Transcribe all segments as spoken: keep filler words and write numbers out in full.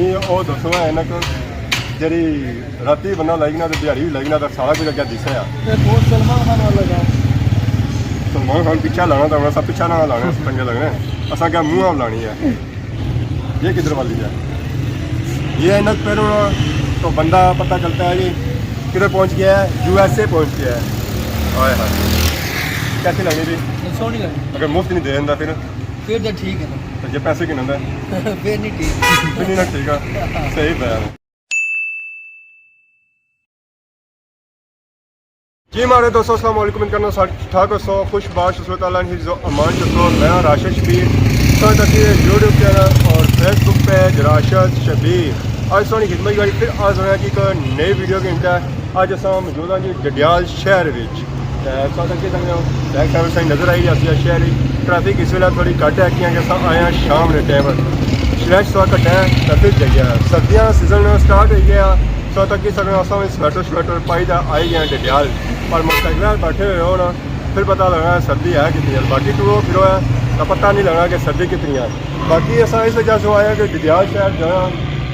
یہ او دسو ہے انک جڑی راتی بندہ لائی گنا تے دیہاڑی بھی لائی گنا تے سارا کچھ اگے دسے آ۔ یہ بہت سلمان خان والا گاؤں۔ سلمان خان پیچھے لانا تھا، اساں پیچھے نہ لانے، اساں چنگے لگنے۔ اساں کیا منہ آپ لانی ہے۔ یہ کدھر والی ہے؟ یہ انک پہلو تو بندہ پتہ چلتا ہے جی کدھر پہنچ گیا ہے، یو ایس اے پہنچ گیا ہے۔ ہائے ہائے۔ کیسی لگنی تھی؟ سونی لگنی۔ اگر مفت نہیں دے دیندا پھر؟ پھر تو ٹھیک ہے نا۔ تو جے پیسے گھننا ہے؟ پھر نہیں ٹھیک۔ پھر نہیں نا ٹھیک ہے۔ صحیح پہ ہے۔ جی ماڑے دوستو، السلام علیکم، امید کرنا سارے ٹھیک ٹھاک ہوسو، خوش باش ہوسو، اللہ نے حفظ و امان چ ہوسو۔ میں ہاں راشد شبیر، ساتھ اسی یوٹیوب چینل اور فیس بک پیج راشد شبیر۔ آج سوہنی خدمت گاڑی پھر حاضر ہویا جی ایک نئی ویڈیو کے اندر۔ اج اساں موجود ہاں جی ڈڈیال شہر وچ۔ تے تساں تکی سکنے ہو، بیک سائیڈ تساں نظر آئی رہی ہے شہر وچ۔ ٹریفک اس ویلے تھوڑی گھٹ ہے، کیونکہ اساں آئے ہاں شام نے ٹائم۔ رش تھوڑا گھٹ ہے، تے پھر جائیے۔ سردیاں سیزن سٹارٹ ہوئی گیا، تساں تکی سکنے ہو، اساں وی سویٹر شویٹر پائی تے آئی گئے ہاں ڈڈیال۔ پر موٹرسائیکل بیٹھے ہوئے ہو نا، پھر پتہ لگنا سردی ہے کتنی ہے۔ باقی ٹورو پھرو ہے، تاں پتہ نہیں لگنا کہ سردی کتنی ہے۔ باقی اساں اس وجہ سے آئے ہاں کہ ڈڈیال شہر جانا،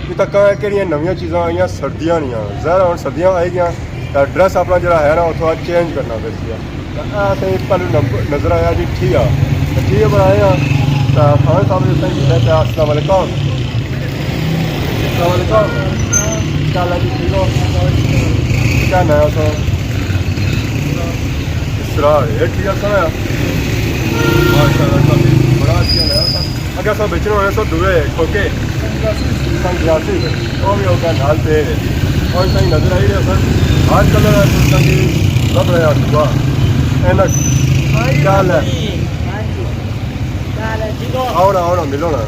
اتھا کہاں کہڑیاں نویاں چیزاں آئیاں سردیاں نیاں۔ ظاہر ہے ہن سردیاں آئی گیاں، تے ڈریس اپنا جڑا ہے نا، او تھوڑا چینج کرنا پیسی ہے۔ تے اے اساں کی پہلو نمبر نظر آیا جی ٹھیا۔ تے ٹھیا پر آئے آں، تے خان صاحب نے اساں کی ملے تے السلام علیکم۔ السلام علیکم۔ کیا حال ہے جی، ٹھیک ہو؟ کیا ناں ہے تساں؟ اسرار، اے ٹھیا سا ہے۔ ماشاءاللہ، کافی بڑا اچھا ناں ہے۔ اگے اساں بیچنے ہونے سو دوئے کھوکے۔ سن گلاسز، او وی ہوگا نال پے۔ اور صحیح نظر آئی رہے سن۔ آج کل سوچا کہ لب رہا صبح۔ اینک۔ کیا حال ہے؟ آؤ نا، آؤ نا، ملو نا۔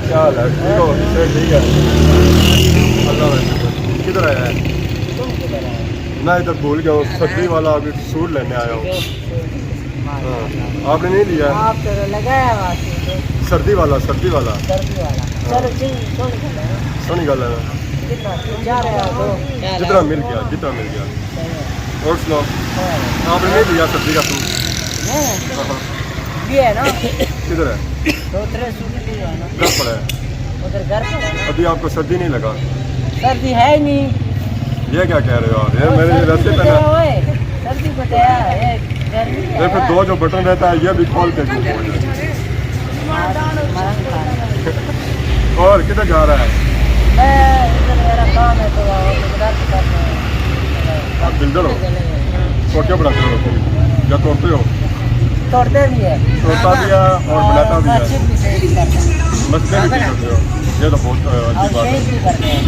کیا حال ہے؟ ٹھیک ہو؟ صحت ٹھیک ہے؟ اللہ کا شکر۔ کدھر آیا ہے؟ میں ادھر بھول گیا ہوں، سردی والا ابھی سوٹ لینے آیا ہوں۔ ہاں، آپ نے نہیں لیا؟ آپ تو لگایا ہوا سوٹ۔ سردی والا، سردی والا۔ سردی والا۔ ہاں۔ چلو جی، سوہنی گل ہے نا۔ سوہنی گل ہے نا۔ جتنا، جا رہے ہو۔ جتنا مل گیا، جتنا مل گیا۔ صحیح ہے۔ اور سناؤ؟ ہاں۔ آپ نے نہیں لیا سردی کا سوٹ؟ نہیں۔ ہاں، ہاں۔ یہ ہے نا۔ کدھر ہے؟ دو ترے سوٹ لیے ہوئے نا۔ گھر پڑا ہے؟ ادھر گھر پڑا ہے نا۔ ابھی آپ کو سردی نہیں لگا؟ سردی ہے ہی نہیں۔ یہ کیا کہہ رہے ہو آپ؟ یہ اور میرے لیے سردی ویسے تو پہنا۔ کیا ہوئے؟ سردی کو تو ہے، یہ گرمی ہے یہ پھر نا۔ دو جو بٹن رہتا ہے، یہ بھی کھول کے بھی کھول دے۔ مرنگ کھانا۔ اور کدھر جا رہا ہے؟ میں ادھر میرا کام ہے تو گزارش کرنا ہے۔ آپ بلڈر ہو؟ کوٹھیاں بناتے ہو لوگوں کی؟ یا توڑتے ہو؟ توڑتے بھی ہے۔ توڑتا بھی ہے اور بناتا بھی ہے۔ مسجد بھی صحیح کرتا ہے۔ مسجد بھی صحیح کرتے ہو؟ یہ تو بہت، آ، اچھی اور بات ہے۔ شہید بھی کرتے ہیں۔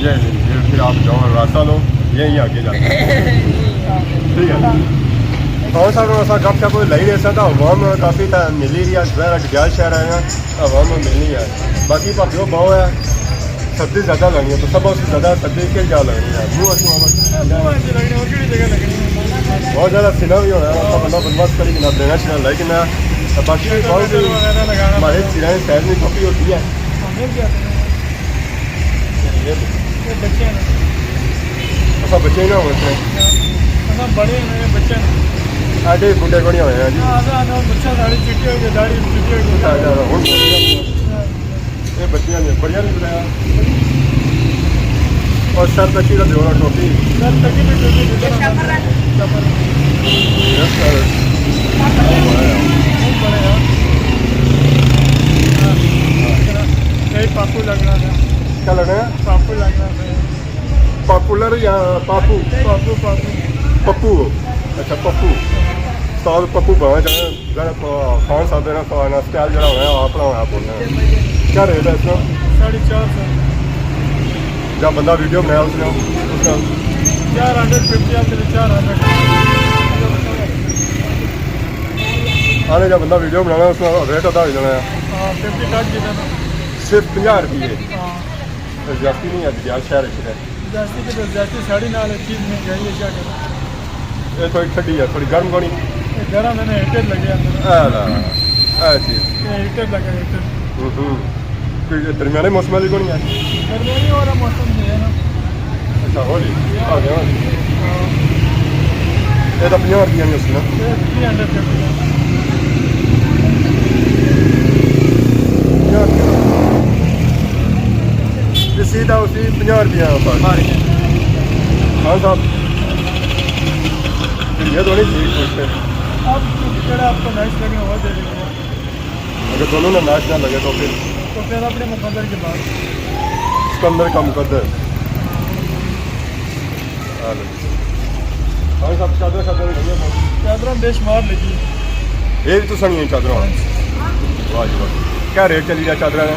یہ نہیں، یہ پھر آپ جاؤ، راستہ لو، یہی آگے جاتے ہیں۔ ٹھیک ہے۔ اور سب اساں گپ شپ لائی رہے ساں، تو عوام کافی تھا، ملی رہی ہے، ظاہر ہے ڈڈیال شہر آئے ہیں۔ عوام میں ملنی ہے۔ باقی بھاوے او باؤ ہے، سردی زیادہ لگنی ہے، تو سب سے زیادہ سردی کس جا لگنی ہے؟ منہ اچھو آواز۔ منہ اچھو لگنی، اور کیڑی جگہ لگنی ہے؟ بہت زیادہ سینہ بھی ہونا ہے، بندہ بندوبست کری کنا، بلینا شینا لائی کنا۔ باقی بہت ہی وغیرہ لگانا ہمارے پڑے گا۔ سرائے سائڈ میں کافی ہوتی ہے۔ ہاں، مل جاتے ہیں۔ یہ بچے ہیں نا۔ اساں بچے ہی نہ ہوئے تھے۔ اساں بڑے ہیں نا، یہ بچے ہیں۔ ایڈے بڈھے کو نہیں ہوئے ہیں جی۔ ہاں، اساں، اساں بچہ ساڑی چٹی ہوئی ہے، داڑھی چٹی ہوئی ہے۔ اچھا، اچھا، ہن بڑیاں نہیں۔ ہاں۔ یہ بچیاں نہیں، بڑیاں نہیں بنایا۔ اور سر تکی کا دیولا ٹوپی۔ سر تکی بھی ٹوپی دیتے نا۔ یس سر۔ بہت بڑے ہیں۔ ہاں۔ نہیں، پاپو لگنا تھا۔ کیا لگنا ہے؟ پاپو لگنا تھا۔ پاپولر یا پاپو؟ پاپو، پاپو۔ پپو۔ اچھا، پپو۔ استاد پپو بنا چاہے۔ ذرا خان صاحب نے نا سٹائل جڑا ہونا ہے، اپنا ہونا بولنا ہے۔ کیا ریٹ ہے اس کا؟ ساڑھے چار سو۔ جب بندہ ویڈیو بنایا اس نے، اس کا؟ چار ہنڈریڈ ففٹی، آپ کے لیے چار ہنڈریڈ۔ آنے جب بندہ ویڈیو بنانا ہے، اس کا ریٹ ادا ہو جانا ہے۔ ہاں، ففٹی کٹ دیتا نا۔ صرف پنجاہ روپیے۔ ہاں۔ زیادتی نہیں ہے، بازار شہر اچ ہے۔ زیادتی تے زیادتی ساڑی نال ہے، چیز مہنگائی ہے، کیا کریں؟ یہ تھوڑی ٹھڈی ہے، تھوڑی گرم کونی؟ یہ گرم ہے نا، ہیٹر لگے اندر۔ اے لا، اے چیز۔ یہ ہیٹر لگا، ہیٹر۔ ہوں ہوں۔ کوئی درمیانے موسم والی کونی ہے؟ درمیانے والا موسم جو ہے نا۔ اچھا، ہولی۔ آ گیا ہولی۔ ہاں۔ یہ تو پنجاہ روپیہ نہیں اس نا۔ یہ تھری ہنڈریڈ ففٹی ہے۔ پنجاہ روپیہ۔ سیدھا اسی پنجاہ روپیہ پر۔ ہاں صاحب، یہ تو نہیں ٹھیک پوچھتے۔ آپ کو جڑا آپ کو نائس لگے وہ دے دیتے ہیں۔ اگر دونوں میں نائس نہ لگے تو پھر؟ تو پھر اپنے مقدر کے بعد۔ سکندر کا مقدر۔ ہاں لو۔ ہاں صاحب، چادر شادر بھی لگی ہے؟ چادراں بے شمار لگی۔ یہ بھی تو سنی ہے چادراں؟ ہاں جی۔ واہ جی واہ۔ کیا ریٹ چلی رہا چادراں کا؟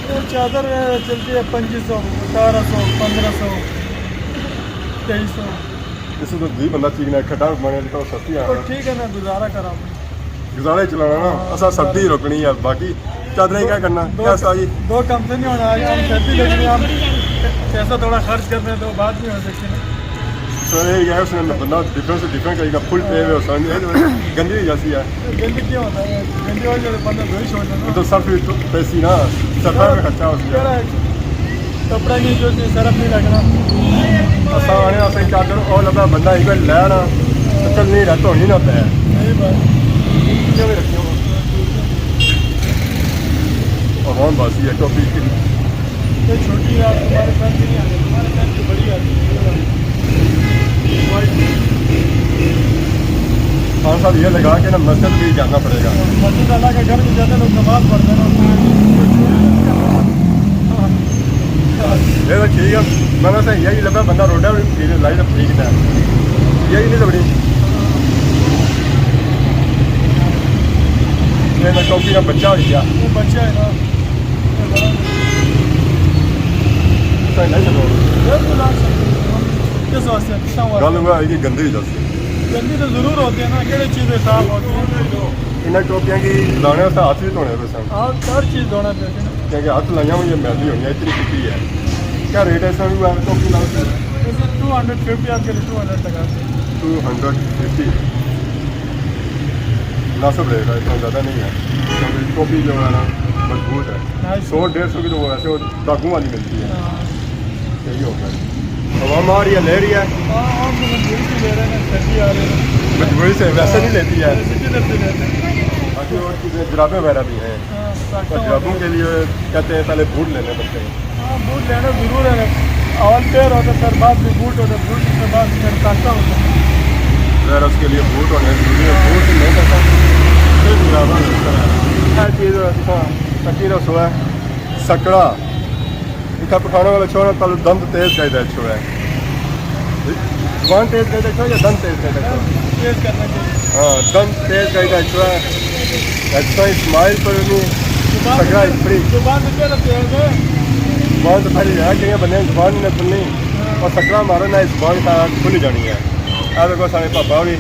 یہ چادر چلتی ہے پنجی سو، اٹھارہ سو، پندرہ سو، تیئیس سو۔ اس تو دوئی بندہ ٹھیک نہ کھٹا بنے تو سستی آ۔ تو ٹھیک ہے نا، گزارا کرا۔ گزارا ہی چلانا نا، ہاں، اساں سردی روکنی ہے، باقی چادریں کیا کرنا؟ دو، کیا سائی؟ دو کم سے نہیں ہونا، آج ہم سردی لگنی ہے، ہم پیسہ تھوڑا خرچ کرنے تو بعد میں ہو سکتے ہیں۔ سر، یہ ہے، اس نے بندہ ڈفرنٹ سے ڈفرنٹ کری کا فل پے ہوئے، اس نے گندی ہو جاتی ہے۔ گندی کیا ہوتا ہے؟ گندی ہو جائے تو بندہ دھوئی چھوڑ دینا۔ تو سرف بھی تو پیسی نا، سرف میں خرچہ ہو گیا۔ کپڑا نہیں جو سی، سرف نہیں لگنا۔ اساں آنے واسطے چادر او لبا بندہ ایک بار لے نا، تو چل نہیں رہا، دھونی نہ پے۔ صحیح بات۔ کیا بھی رکھیو؟ عوام باسی ہے، ٹوپی کی۔ یہ چھوٹی ہے، تمہارے ساتھ نہیں آتی، تمہارے ساتھ کی بڑی آتی ہے۔ خان صاحب، یہ لگا کے نا مسجد بھی جانا پڑے گا۔ مسجد اللہ کے گھر بھی جاتے لوگ نماز پڑھتے ہیں نا، اس میں یہ تو ٹھیک ہے، میں نے سا یہی لبا بندہ روڈا بھی ٹھیک ہے، لائی تو ٹھیک ہے، یہی نہیں لبنی۔ یہ تو ٹوپی کا بچہ ہو گیا۔ یہ بچہ ہے نا، یہ بڑا۔ صحیح نہیں چلو۔ بالکل آ سکتے ہیں۔ کس واسطے؟ کس واسطے؟ گل ہوا ہے کہ گندی ہو جاتی ہے۔ گندی تو ضرور ہوتی ہے نا، کہڑے چیز صاف ہوتی ہے؟ انہاں ٹوپیاں کی لانے واسطے ہاتھ بھی دھونے پہ سن۔ ہاں، ہر چیز دھونا پہ سی نا۔ کیونکہ ہاتھ لائیاں ہوئی میلی ہونی ہے، اتنی کٹی ہے۔ کیا ریٹ ہے اس کا؟ ٹوپی لاؤ سر۔ اس میں ٹو ہنڈریڈ ففٹی آپ کے لیے، ٹو ہنڈریڈ لگا دیں۔ ٹو ہنڈریڈ ففٹی مناسب ریٹ ہے، اتنا زیادہ نہیں ہے۔ کیونکہ ٹوپی جو ہے نا، مضبوط ہے۔ ہاں۔ سو ڈیڑھ سو کی تو ویسے وہ ڈاکو والی ملتی ہے۔ ہاں۔ یہی ہوتا ہے۔ عوام آ رہی ہے، لے رہی ہے۔ ہاں، عوام تو مجبوری سے لے رہے ہیں، سردی آ رہی ہے۔ مجبوری سے، ویسے نہیں لیتی ہے۔ ویسے نہیں لیتے، لیتے۔ باقی اور چیزیں، جرابیں وغیرہ بھی ہیں۔ ہاں، اور جرابوں کے لیے کہتے ہیں پہلے بوٹ لینے پڑتے ہیں۔ ہاں، بوٹ لینا ضرور ہے۔ اول پیئر ہوتا ہے، پھر بعد میں بوٹ ہوتا ہے، بوٹ کے بعد پھر ٹانکا ہوتا ہے۔ پھر اس کے لیے بوٹ ہونے ضروری ہے، بوٹ نہیں تو پھر جرابہ ملتا ہے۔ ہر چیز، ہاں، تکی رسو ہے۔ سکڑا۔ اتھا پٹھانے والا چھوڑا، پہلے دند تیز کری دے چھوڑا ہے۔ زبان تیز کری دے چھوڑا یا دند تیز کری دے چھوڑا؟ تیز کرنا چاہیے۔ ہاں، دند تیز کری دے چھوڑا۔ ایسا اسمائل پر نہیں، زبان سکڑا تو، فری۔ زبان تو پہلے تیز ہے۔ زبان تو پہلے ہے، کئی بندے زبان نہیں کھلنی۔ اور سکڑا مارو نا، زبان تا کھل جانی ہے۔ اے دیکھو سارے پاپا ہوئی،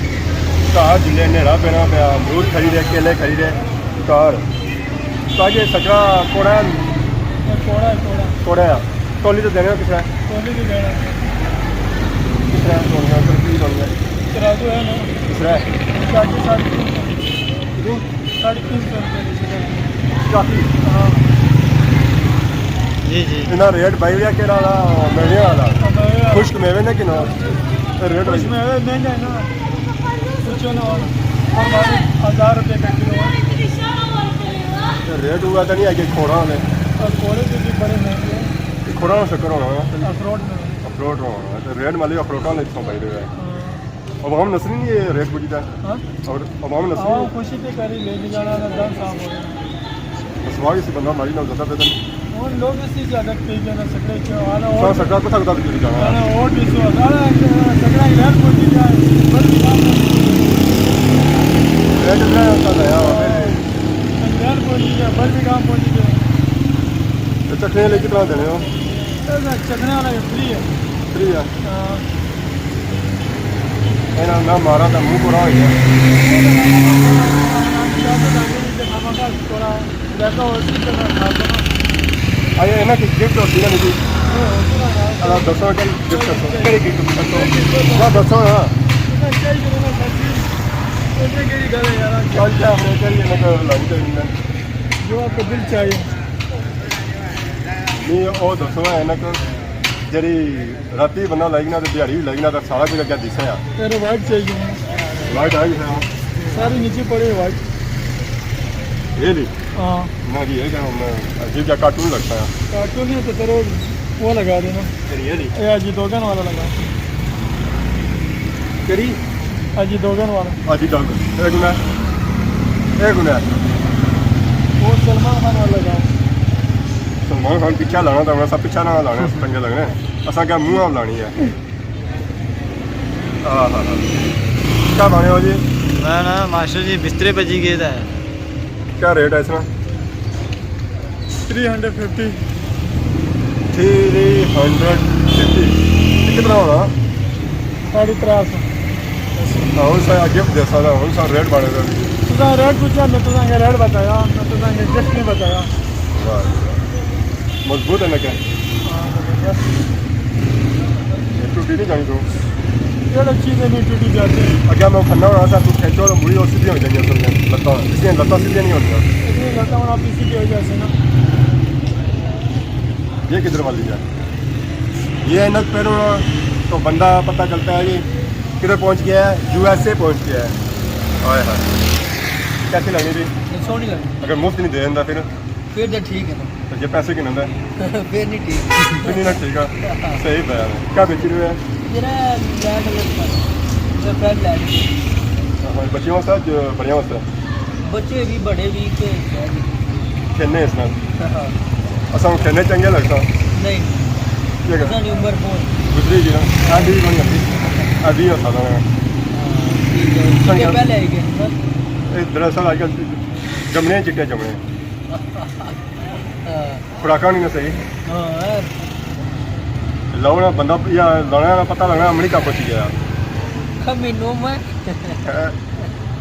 گھر جلے نیڑا پینا پیا، امرود کھائی رہے، کیلے کھائی رہے، گھر۔ تاکہ سکڑا کوڑا ہے۔ کوڑا ہے، کوڑا۔ کوڑا ہے۔ تولی تو دینے ہو کس طرح؟ تولی تو دینا۔ کس طرح توڑنا ہے؟ پھر کی توڑنا ہے؟ ترازو ہے نا؟ کس طرح؟ چاچی ساڑھے تین سو۔ کتنی؟ ساڑھے تین سو روپے کی شکر۔ چاچی؟ ہاں۔ جی، جی۔ انہاں ریٹ بائی ویا کیڑا والا؟ میوے والا۔ ہاں، میوے والا۔ خشک میوے نے کہ نا؟ ریٹ خشک میوے مہنگے ہیں نا۔ پوچھو نا، اور ہمارے ہزار روپے کا کلو ہے۔ ریٹ ہوا تو نہیں ہے کہ کھوڑا نے؟ اور کھوڑے تو بھی بڑے مہنگے ہیں۔ یہ کھوڑا نا شکر ہونا ہے۔ اخروٹ میں۔ اخروٹ ہونا ہے۔ تو ریٹ مالی اخروٹاں نے اتنا پائی رہے ہیں۔ ہاں۔ عوام نسلی نہیں یہ ریٹ پوچھتا ہے۔ ہاں؟ اور عوام نسلی عوام نہیں؟ خوشی تے کری لے کے جانا نا، دن صاف ہو جانا۔ بس وہاں کسی بندہ ماری نہ زیادہ بہتر۔ ہن لوگ اسی زیادہ پی گئے نا، سکڑے کیوں آنا؟ سو اور سکڑا کتھا کتھا پی جانا؟ آنا اور بھی سو، آنا سکڑا ہی لہر پہنچی جائے، بڑی خراب پہنچی۔ ریٹ اتنا ہوتا ہے یار۔ لہر پہنچی جائے، بڑی خراب پہنچی جائے۔ تے چکھنے والے کتنا دینے ہو؟ چکھنے والا فری ہے۔ فری ہے؟ ہاں۔ انہاں نہ مارا تاں منہ پورا ہوئی گیا۔ اے انہاں کی گفٹ ہوسی نا میری۔ الا دسو کہڑی گفٹ دسو، کہڑی گفٹ دسو؟ نہ دسو نا۔ چل جا، میں کہڑی انہاں کو لانی چاہیے۔ جو آپ کو دل چاہیے۔ نہیں، او دسو نا، انہاں کو جڑی راتی بندہ لائک نہ تے دیہاڑی بھی لائک نہ تے سارا کچھ اگے دسے آ۔ تیرے وائٹ چاہیے۔ وائٹ آئی ہے۔ ساری نیچے پڑی ہے وائٹ۔ یہ نہیں؟ ہاں۔ نہ جی، یہ کیا، میں عجیب جا کارٹون لگتا ہے۔ کارٹون نہیں تو تیرے وہ لگا دینا۔ کری ہے جی؟ اے اجی دوگن والا لگا۔ کری؟ اجی دوگن والا۔ اجی دوگن۔ اے کون ہے؟ اے کون ہے؟ وہ سلمان خان والا لگا۔ سلمان خان پیچھے لانا تھا، اساں پیچھے نہ لانے، چنگے لگنے۔ اساں کیا منہ آپ لانی ہے؟ آہا۔ کیا بنے ہو جی؟ میں نا ماسٹر جی بسترے پجی گئے تھے۔ کیا ریٹ ہے اس نا؟ تھری ہنڈریڈ ففٹی۔ تھری ہنڈریڈ ففٹی۔ کتنا ہونا؟ ساڑھے ترے سو۔ ہاں، ہن سا گفٹ دے سا، ہن سا ریٹ بنے دا۔ تساں ریٹ پوچھا، میں تساں کے ریٹ بتایا، میں تساں کے گفٹ نہیں بتایا۔ واہ جی واہ۔ مضبوط ہے نا کیا؟ ہاں، زبردست۔ یہ ٹوٹی نہیں جانی تو؟ یہ چیزیں نہیں ٹوٹی جاتی۔ اگر میں کھنا ہونا تھا، تو کھینچو تو مڑی اور سیدھی ہو جانی اصل میں۔ لتاں، اس لیے لتاں سیدھیاں نہیں ہوتیاں۔ اتنی لتاں ہونا، آپ سیدھی ہو جاتی نا۔ یہ کدھر والی ہے؟ یہ اینک پہنو نا تو بندہ پتہ چلتا ہے جی کدھر پہنچ گیا ہے، یو ایس اے پہنچ گیا ہے۔ ہائے ہائے، کیسی لگنی تھی؟ سوہنی لگنی۔ اگر مفت نہیں دے دیندا پھر؟ پھر تو ٹھیک ہے نا۔ تو جے پیسے گھندا ہے؟ پھر نہیں ٹھیک۔ پھر نہیں نا ٹھیک ہے۔ صحیح پیا ہے۔ کیا بیچی رہے ہیں؟ میرا بلیک کلر کا، سفید بلیک۔ ہاں، بچیاں واسطے جو بڑیاں واسطے؟ بچے بھی، بڑے بھی، کہ کھیلنے اس نال۔ ہاں۔ اساں کھیلنے چنگے لگتا؟ نہیں۔ کیا کرنا؟ اساں دی عمر بہت۔ گزری گئی نا۔ ہاں، بھی بڑی ہوتی۔ ہاں، بھی ہوتا تھا۔ ہاں، ٹھیک ہے۔ چنگا۔ پہلے آئی گئے نا۔ اے دراصل اج کل جمنے چٹے جمنے۔ ہاں۔ خوراکاں نہیں نا صحیح۔ ہاں۔ لاؤنا بندہ یا لانا نا پتہ لگنا امریکہ پہنچی گیا۔ کمینو میں۔ اے،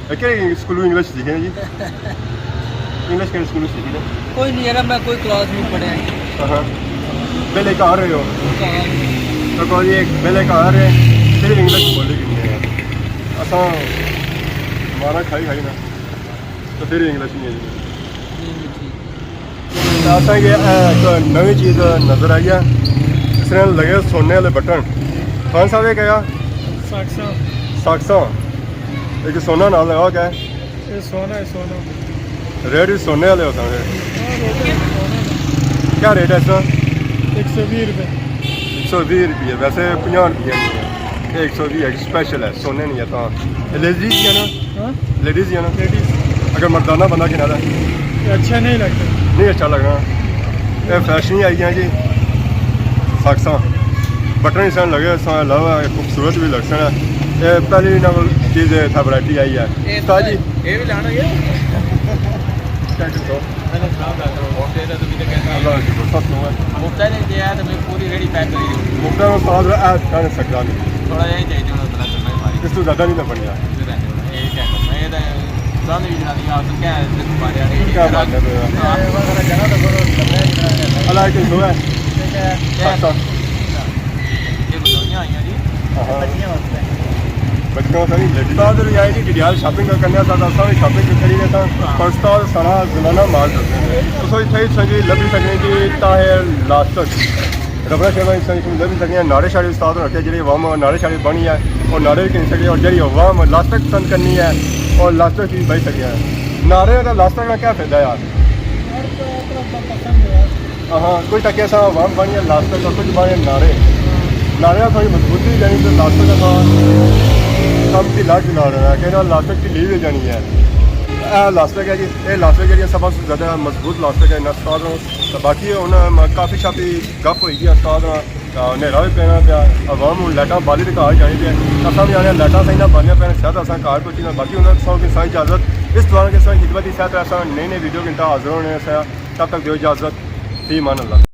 اے کہڑے سکول انگلش سیکھی نا جی؟ انگلش کہڑے سکول سیکھی نا؟ کوئی نہیں یار، میں کوئی کلاس نہیں پڑھیا۔ ہاں۔ پہلے گھر رہے ہو؟ گھر۔ تو کوئی ایک پہلے گھر ہے، پھر انگلش بولی کتنی ہے۔ اساں مارا کھائی کھائی نا، تو پھر انگلش نہیں ہے جی۔ نہیں، نہیں، ٹھیک۔ تے اساں کی، اے، ایک نویں چیز نظر آئی ہے، اس نے لگے سونے والے بٹن۔ خان صاحب، یہ کیا؟ ساکساں۔ ساکساں۔ ایک سونا نال لگا ہوا کیا ہے؟ یہ سونا ہے، سونا۔ ریٹ بھی سونے والے ہوتا ہے۔ ہاں، ریٹ بھی سونا ہے۔ کیا ریٹ ہے اس کا؟ ایک سو بیس روپے۔ ایک سو بیس روپے، ویسے پنجاہ روپے نہیں ہے۔ ایک سو بیس ایک اسپیشل ہے، سونے نہیں ہے تو۔ لیڈیز ہی ہے نا؟ ہاں؟ لیڈیز ہی ہے نا؟ لیڈیز۔ اگر مردانہ بندہ گھنا دا؟ یہ اچھا نہیں لگتا۔ نہیں اچھا لگنا۔ یہ فیشن ہی آئی گیا جی۔ ساکساں۔ بٹن اس طرح لگے، اس طرح لو ہے، خوبصورت بھی لگ سکنا۔ یہ پہلی انہاں کول چیز ہے، اتھا ورائٹی آئی ہے۔ یہ استاد جی۔ یہ بھی لانا ہے۔ کیا کرو؟ اللہ حافظ، سب سنو ہے۔ مفتا نہیں دیا ہے تو میں پوری ریڑھی پیک کری۔ مفتا میں استاد رہا ہے، کہنے سکتا نہیں۔ تھوڑا جہا ہی چاہیے ہونا، اتنا کرنا ہی ماری۔ اس تو زیادہ نہیں نہ بنیا۔ یہ کیا کرنا؟ یہ تو دند بھی جنانی آپ تو کیا ہے، اس بارے آنے کیا بات ہے تو یار؟ ہاں۔ اللہ کے سو ہے۔ ٹھیک ہے۔ اچھا۔ یہ بتاؤ، یہاں آئی ہیں جی۔ ہاں۔ بچیاں واسطے۔ بچیاں واسطے نہیں، لیڈیز۔ استاد بھی آئے جی، ڈڈیال شاپنگ کرنے آ، ساتھ اساں بھی شاپنگ کری رہے تھا۔ ہاں۔ پر استاد سارا زنانہ مال رکھتے ہیں۔ تو سو اتھے ہی سنگی لبھی سکنے جی، تاہر لاسٹک۔ ربڑا شبڑا اس طرح لبھی سکنے ہیں۔ نعرے شعرے استاد رکھے، جڑے عوام نعرے شعرے بنی ہے، اور نعرے بھی کہنی سکنے، اور جڑی عوام لاسٹک پسند کرنی ہے، اور لاسٹک بھی بنی سکنے ہیں۔ نعرے کا لاسٹک کا کیا فائدہ ہے یار؟ ہاں، کوئی تک ایسا عوام بنی ہے، لاسٹک کا کچھ بنے نعرے۔ نعرے کا تھوڑی مضبوطی جانی تو لاسٹک کا کم کی لاٹ نہ رہنا، کہ نا لاسٹک کی لیو ہو جانی ہے۔ اے لاسٹک ہے جی، اے لاسٹک جڑی ہے سب سے زیادہ مضبوط لاسٹک ہے، نہ استاد ہوں۔ تو باقی ہن کافی شافی گپ ہوئی گئی استاد نال، تے نیرا وی پینا پیا، عوام ہن لائٹاں بالی تے گھر جانی پیا۔ اساں وی آنے لائٹاں صحیح نہ بالیاں پین، شاید اساں گھر پہنچی نا۔ باقی ہن تساں کی ساری اجازت، اس دوران کہ تساں خدمت دی صحت، اساں نئی نئی ویڈیو گھنٹہ حاضر ہونے سے۔ تب تک دیو اجازت، فی امان اللہ۔